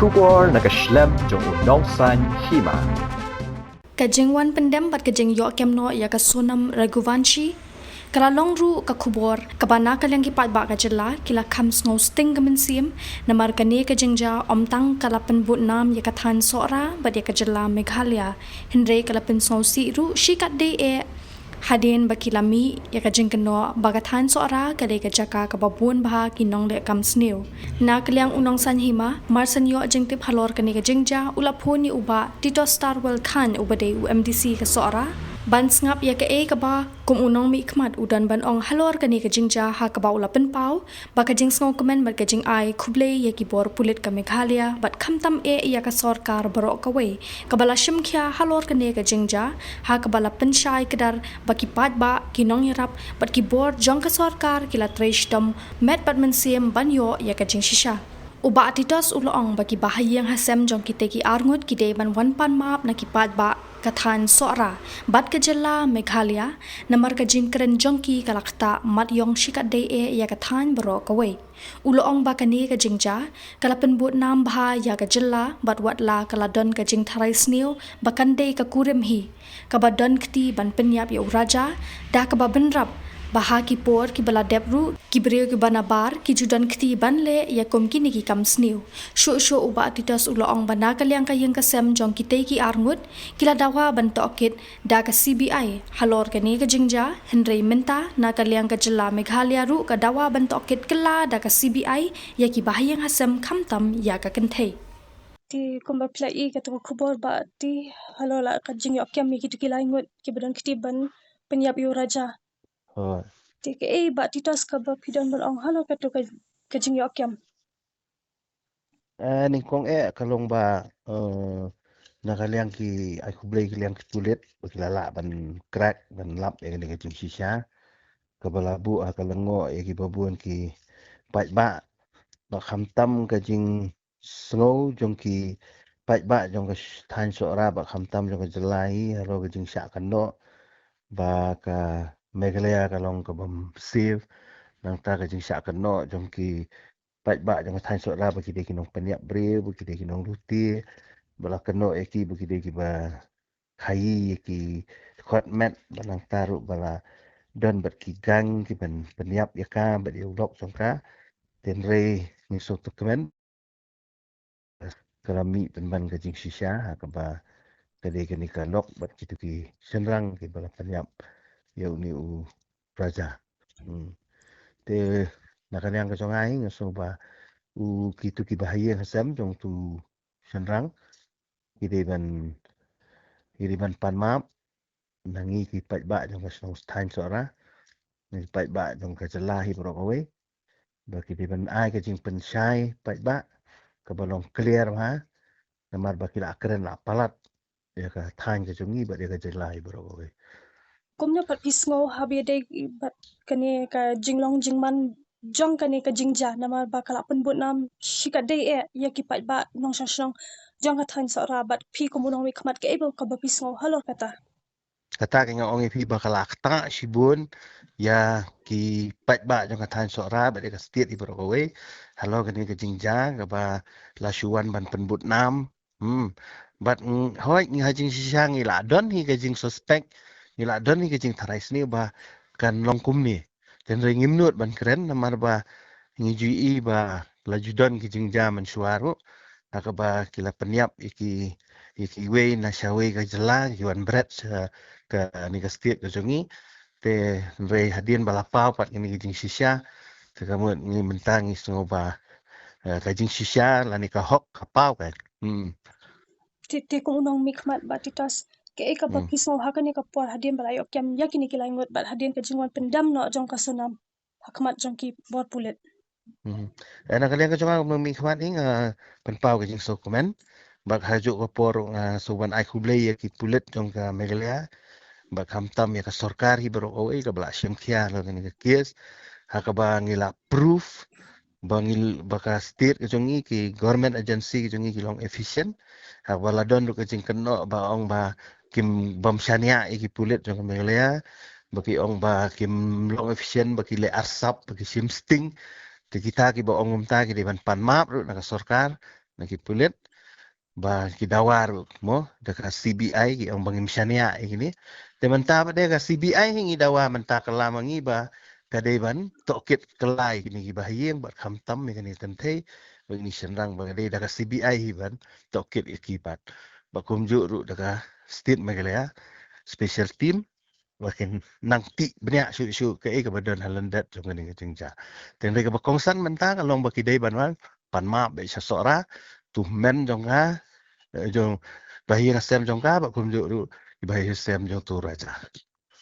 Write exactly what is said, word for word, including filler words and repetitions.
Khubor na ka shlem jong u Nongsaiñ Hima. Ka jingwan pyndem bad ka jingïoh kem noh ïa ka Sonam Raghuvanshi ka la long ruh ka khubor kaba na ka liang ki paidbah ka jylla ki la kham sngewsting ka mynsiem, namar kane ka jingjia ym tang ka la pynbud nam ïa ka thaiñ Sohra bad ïa ka jylla Meghalaya, hynrei ka la pynsngewsih ruh shikatdei eh hadien ba ki la mih ïa ka jingkynnoh ba ka thaiñ Sohra ka dei ka jaka kaba bun bha ki nongleh kam sniew. Na ka liang u Nongsaiñ Hima, marsan ïoh jingtip halor kane ka jingjia, u la phone ïa u Bah Titosstarwell Chyne uba dei u M D C ka Sohra ban sngap ïa kaei kaba kum u nongmihkhmat u don ban ong halor kane ka jingjia, ha kaba u la pynpaw ba ka jingsngewkmen bad ka jingai khublei ïa ki bor pulit ka Meghalaya bad khamtam eh ïa ka sorkar baroh kawei kaba la shim khia halor kane ka jingjia, ha kaba la pynshai kdar ba ki paidbah, ki nongïarap bad ki bor jong ka sorkar ki la trei shitom met bad mynsiem ban ïoh ïa ka jingshisha. U Bah Titos u la ong ba ki bahaïing hasem jong kitei ki arngut ki dei ban wan pan map na ki paidbah ka thaiñ Sohra bad ka jylla Meghalaya, namar ka jingkren jong ki ka la ktah mat ïong shikatdei eh ïa ka thaiñ baroh kawei. U la ong ba kane ka jingjia ka la pynbud nam bha ïa ka jylla bad watla ka la don ka jingtharai sniew ba kan dei ka kurim hi kaba don kti ban pynïap ïa u Raja, da kaba bynrap ba ha ki por kiba la dep ruh ki briew kiba nabar ki ju don kti ban leh ïa kum kine ki kam sniew. Shuh shuh u Bah Titos u la ong ba na ka liang ka ïing ka sem jong kitei ki arngut ki la dawa ban tohkit da ka C B I halor kane ka jingjia, hynrei mynta na ka liang ka jylla Meghalaya ruh ka dawa ban tohkit kylla da ka C B I ïa ki bahaïing hasem khamtam ïa ka kynthei. Te kumba phi la i kata ka khubor Bah, te halor la ka jingïoh kem ïa kitu ki lai ngut kiba don kti ban pynïap ïa u Raja. Te kaei Bah Titos kaba phi don ban ong halor katu ka, ka jingïoh kem? Eh, nyngkong eh ka long ba, eh, na ka liang ki ai khublei ki liang ki pulit ba ki la lah ban crack ban lap ïa kane ka jingshisha kaba la buh ha ka lyngngoh ïa kiba bun ki paidbah, ba khamtam ka jingsngew jong ki paidbah jong ka sh-, thaiñ Sohra, ba khamtam jong ka jylla hi halor ka jingshah kynnoh ba ka Meghalaya ka long kabym safe. Nangta ka jingshah kynnoh jong ki paidbah jong ka thaiñ Sohra ba ki dei ki nongpynïap briew, ba ki dei ki nonglute, ba la kynnoh ïa ki ba ki dei kiba khaïi ïa ki khot met, ba nangta ruh ba la don bad ki gang kiban pynïap ïa ka bad ïa u lok jong ka. Hynrei ngi sngewthuh kmen ka la mih pynban ka jingshisha ha kaba ka dei kane ka lok bad kitu ki shynrang kiba la pynïap ïa une u Raja. Hmm. Te na ka liang ka jong nga hi nga sngew ba u kitu ki bahaïing hasem jong utu u shynrang ki dei ban, ki dei ban pan map na ngi ki paidbah jong ka shnong thaiñ Sohra, ngi ki paidbah jong ka jylla hi baroh kawei, ba ki dei ban ai ka jingpynshai paidbah kaba long clear bha, namar ba ki la kren la palat ïa ka thaiñ ka jong ngi bad ïa ka jylla hi baroh kawei. Kumno pat phi sngew haba ïadei bad kane ka jinglong jingman jong kane ka jingjia, namar ba ka la pynbud nam shikatdei eh ïa ki paidbah nongshong shnong jong ka thaiñ Sohra, bad phi kum u nongmihkhmat kaei ba kaba phi sngew halor kata? Kata ka nga ong ïa phi ba ka la ktah shibun ïa ki paidbah jong ka thaiñ Sohra bad ïa ka state hi baroh kawei halor kane ka jingjia kaba la shu wan ban pynbud nam. Hmm. Bad, mm, hooid, ngi ha jingshisha ngi la don hi ka jingsuspect, ngi la don hi ka jingtharai sniew ba kan long kumne. Hynrei ngim nud ban kren namar ba ngi ju ïohi ba la ju don ki jingjia mynshuwa ruh ha kaba ki la pynïap ïa ki, ïa kiwei na shawei ka jylla, ki wan bret sha kane ka state ka jong ngi. Te hynrei hadien ba la paw pat kane ka jingshisha, te ka mut ngi mynta ngi sngew ba, eh, ka jingshisha lane ka hok ka paw ka. Hmm. Te, te kum u nongmihkhmat Bah Titos, kaei kaba phi sngew ha kane ka por hadien ba la ïoh kem ïa kine ki lai ngut bad hadien ka jingwan pyndem noh jong ka Sonam ha khmat jong ki bor pulit? Hmm. Eh, na ka liang ka jong nga kum u nongmihkhmat hi nga pynpaw ka jingsngewkmen. Bad ha kajuh ka por nga sngew ban ai khublei ïa ki pulit jong ka Meghalaya, bad khamtam ïa ka sorkar hi baroh kawei kaba la shim khia halor kane ka case ha kaba ngi la proof ba ngi, ba ka state ka jong ngi, ki government agency ka jong ngi ki long efficient. Ha kaba la don ruh ka jingkynnoh ba ong ba kim, bym shaniah ïa ki pulit jong ka Meghalaya, ba ki ong ba kim long efficient, ba ki leh arsap, ba ki shim sting. Te kita kiba ong kumta ki dei ban pan map ruh na ka sorkar. na ki pulit ba ki dawa ruh mo da ka C B I, ki ong ba ngim shaniah ïa kine. Te mynta ba da ka C B I hi ngi dawa mynta ka lam ngi ba ka dei ban tohkit kylla ïa kine ki bahaïing bad khamtam ïa kine ki kynthei ba ngi shynrang ba ka dei da ka C B I hi ban tohkit ïa ki pat. Ba kumjuh ruh da ka State Meghalaya Special Team ba kin nang tih bniah shuh shuh kaei kaba don ha lyndet jong kane ka jingjia. Te hynrei kaba kongsan mynta ka long ba ki dei ban wan pan map beit sha Sohra, to hynmen jong ka, eh, jong bahaïing hasem jong ka bad kumjuh ruh ki bahaïing hasem jong uto u Raja.